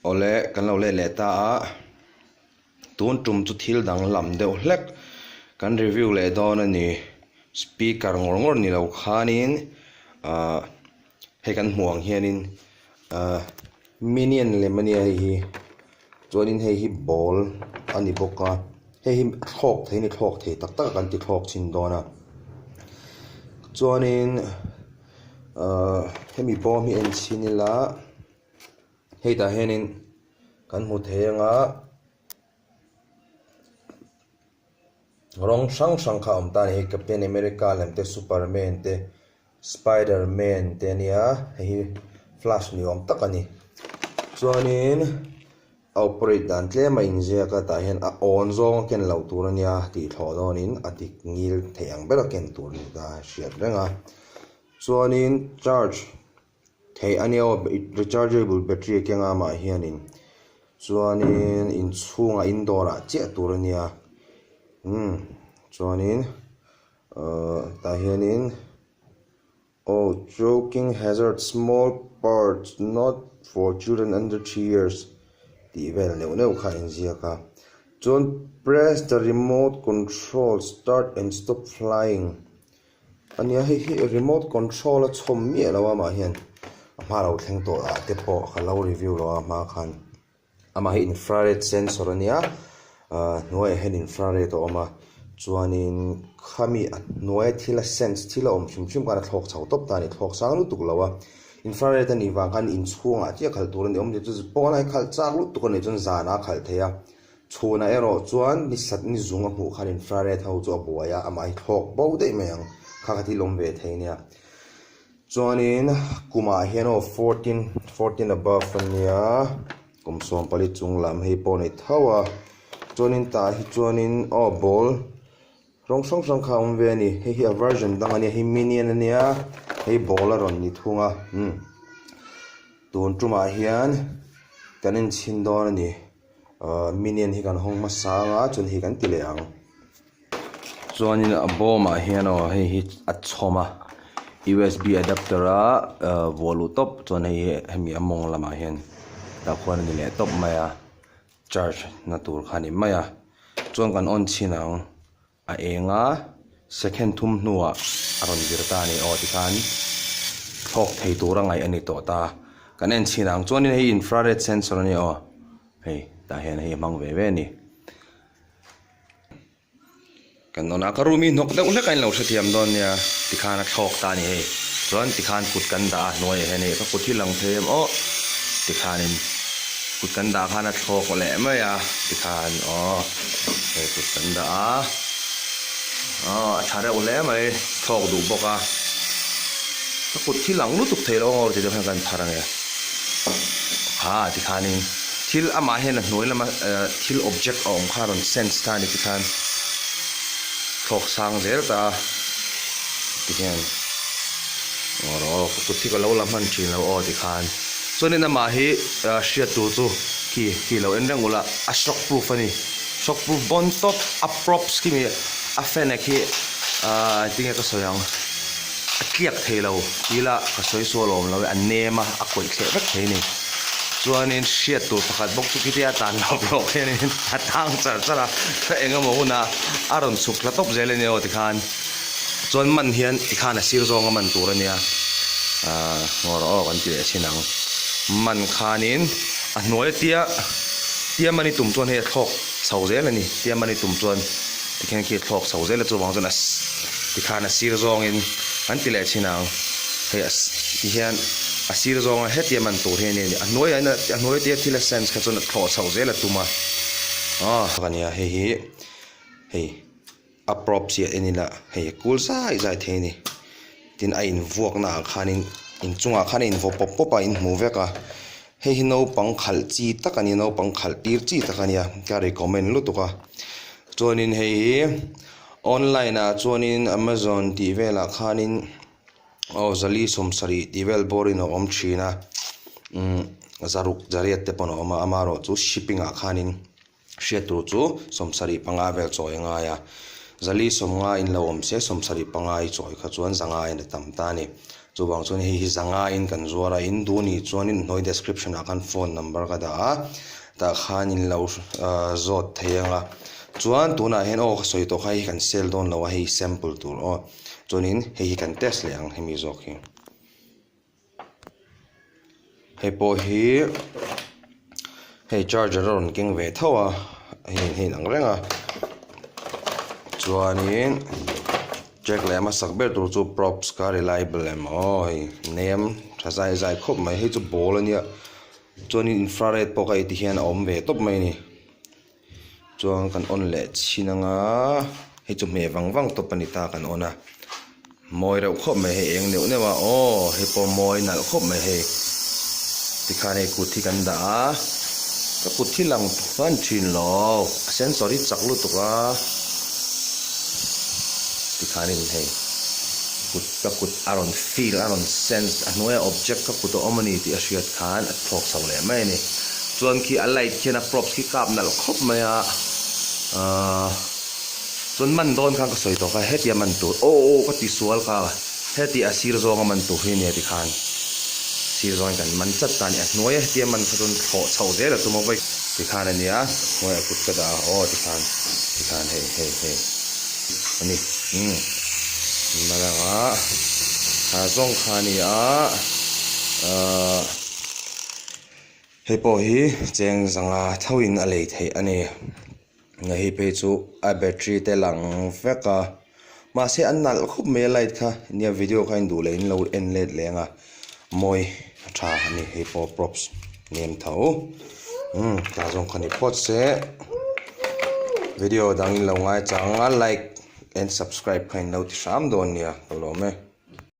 Awle kan lo let leh ta a, tun tum chu thil danglam deuh hlek kan review leh dawn a ni. Speaker ngawr ngawr ni lo khanin ahh hei kan hmuh ang hianin ahh minion lem a nia hei hi chuanin hei hi ball a ni bawk a hei hi a thlawk thei a ni thlawk thei tak tak a kan ti thlawk chhin dawn a chuanin ahh hemi bawm hi en chhin ila hei tah hianin kan hmu thei anga rawng hrang hrang kha a awm ta a ni hei Captain America lem te Superman te Spiderman te a nia hei hi flash ni awm tak a ni chuanin a operate dan tlem a inziak a tah hian a awn zawng a ken loh tur a nia tih thlawh dawnin a dik ngil theih ang ber a ken tur a ni ta a hriat reng a chuanin charge Theih a nia aw rechargeable battery a keng a amah hianin chuanin inchhungah indoor ah chiah tur a nia umm chuanin ahh tah hianin aw choking hazard small parts not for children under three years tih vel neuh neuh kha a inziak a chuan press the remote control start and stop flying. Ania hei hi remote control a chhawm miah lo a amah hian a hma lo thleng tawh ah te pawh ka lo review lo a hma khan amah hi infrared sensor ania ah hnuaiah hian infrared a awm a chuanin khami a hnuaia thil a sense thil a awm hrim hrim khan a thlawk chho tawp ta a ni thlawk sang lutuk lo a infrared a nih vang khan inchhungah chiah khalh tur a ni awm chu pawnah hi khalh chak lutuk a nih chuan zanah a khalh thei a. Chhunah erawh chuan ni sat ni zung a hmuh khan infrared ho chu a buai a, amah hi thlawk bo daih mai ang kha kha thil awm ve thei nia. Chuanin kumah hian aw fourteen fourteen above a nia kum 14 chung lam hei pawh a ni tho a, chuanin tah hi chuanin aw ball rawng hrang hrang kha a awm ve a ni, hei hi a version dang a nia hei minion a nia hei ball a rawn ni thung a umm tun tumah hian kan enchhin dawn a ni. Ahh minion hi kan hawng hmasa anga chuan hei kan ti leh ang chuanin a bawmah hian aw hei hi a chhawm a usb adapter a ahh vuah luh tawp chuan hei hi hemi a mawng lamah hian tah khuan a ni leh tawp mai a charge na tur kha a ni mai a chuan kan on chhin ang. A eng a, second thum hnuah a rawn vir ta a ni aw tikhan thlawk thei tura ngaih a ni tawh ta. Kan en chhin ang chuanin hei infrared sensor a ni aw, hei tah hian hei a hmang ve ve a ni. Kan awn a, ka room hi hnawk deuh hlek a inlo hrethiam dawn nia tikhan a thlawk ta a ni hei. Chuan tikhan kut kan dah a hnuaiah hian hei ka kut hi lang thei em aw tikhanin kut kan dah khan a thlawk leh mai a tikhan aw. Hei kut kan dah a, aw a tha reuh hle mai, thlawk duh bawk a, ka kut hi lang lutuk thei lo ang ti deuh hian kan phar ange, ha tikhanin thil amah hian a hnuai lama thil object a awm kha a rawn sense ta a ni tikhan thlawk sang zel ta a tihian aw rawh aw ka kut hi ka lo la hman thin lo aw tikhan chuanin amah hi hriat tur chu khi khi lo en reng ula a shock proof a ni. Shock proof bawn tawp a props khi mi a fan a khi ahh engtin nge ka sawi ang a tliak thei lo tila ka sawi sual awm lo e a nem a a kawih thleh vek thei a ni chuanin hriat tur pakhat bawk chu khitia tan hlawk hlawk hianin a tang char char a ka eng emaw hunah a rawn chhuk thla tawp zel a ni aw tikhan chuan man hian tikhan a sir zawnga man tur a nia ahh ngaw rawh aw kan ti leh chin ang man khanin a hnuai tia. Tia mani tum chuan hei a thlawk chho zel a ni. Tia mani tum chuan tikhian khi a thlawk chho zel a, chuvang chuan a tikhan a sir zawngin an ti leh thin ang. Hei a tihian a sir zawnga hetia man tur hi a ni a ni. A hnuaiah hian a hnuai tia thil a sense kha chuan a thlawh chhoh zel a tum a. Aw a nia hei hi hei. A props hi a en ila hei a kul zai zai thei a ni tin a invuakna ah khanin inchungah khan a invaw pawp pawp a inhmu vek a hei hi naupang khalh chi tak a ni naupang khalh tir chi tak a nia ka recommend lutuk a chuanin hei hi online ah chuanin amazon tih velah khanin aw zali 70 tih vel bawrin a awm thin a umm zaruk zariat te pawh a awm a amaherawhchu shipping ah khanin. Hriat tur chu 75 vel chawi a ngai a, zali 50 in lo awm se 75 i chawi kha chuan zanga in a tam ta a ni. Chuvang chuan hei hi zanga in kan zuar a, in duh nih chuan in hnuai description ah khan phone number ka dah a, tah khan in lo zawt thei ang a. Chuan tunah hian aw ka sawi tawh kha hei hi kan sell dawn lo a, hei hi sample tur aw. Chuanin hei hi kan test leh ang hemi zawk hi. Hei pawh hi hei charger a rawn keng ve tho a hei hei ang reng a chuanin check leh hmasak ber tur chu props kha reliable em aw hei nem tha zai zai khawp mai hei chu ball a nia chuanin infrared pawh kha heti hian a awm ve tawp mai a ni. Chuan kan on leh chhin anga hei chu hmeh vang vang tawp a ni ta kan on a mawi reuh khawp mai hei eng neuh neuh a aw hei pawh mawi nalh khawp mai hei tikhan hei kut hi kan dah a ka kut hi lang hman thin lo a sensor hi chak lutuk a tikhanin hei kut ka kut a rawn feel a rawn sense a hnuaia object ka kut a awm a ni tih a hriat khan a thlawk chho leh mai a ni. Chuan khi a light khian a props khi kap nalh khawp mai a ahh chuan man dawn khan ka sawi tawh kha hetia man tur aw aw ka ti sual kha heti a sir zawnga man tur hi nia tikhan sir zawngin kan man chat ta a ni a hnuaia hetia man kha chuan thlawh chhoh zel a tum a vawi tikhan a nia hnuaiah kut ka dah a aw tikhan tikhan hei hei hei a ni umm man anga ha zawng kha a ni a ahh. Hei pawh hi cheng zanga thoin a lei theih a ni. Hei phei chu a battery te lang vek a, mahse a nalh khawp mai a light kha nia video kha in duh leh in lo en let leh ang a, mawi a tha a ni hei pawh props nem tho. Umm tah zawng kha ni phawt se video dang in lo ngaichang a like and subscribe kha in lo ti hram dawn nia ka lawm e.